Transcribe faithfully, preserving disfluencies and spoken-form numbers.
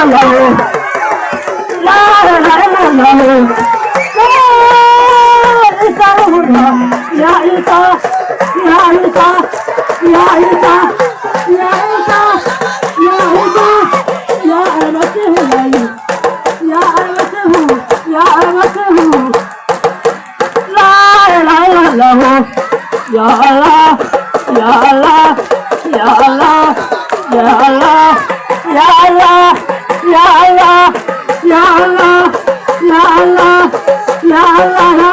لا إله إلا الله. لا إله إلا الله. يا عيسى، يا عيسى، يا عيسى، يا عيسى، يا عيسى، يا المسيح، يا المسيح، يا المسيح. لا إله إلا الله. يا الله، يا الله، يا الله، يا الله، يا الله، يا الله، يا الله، يا الله، يا الله، يا الله، يا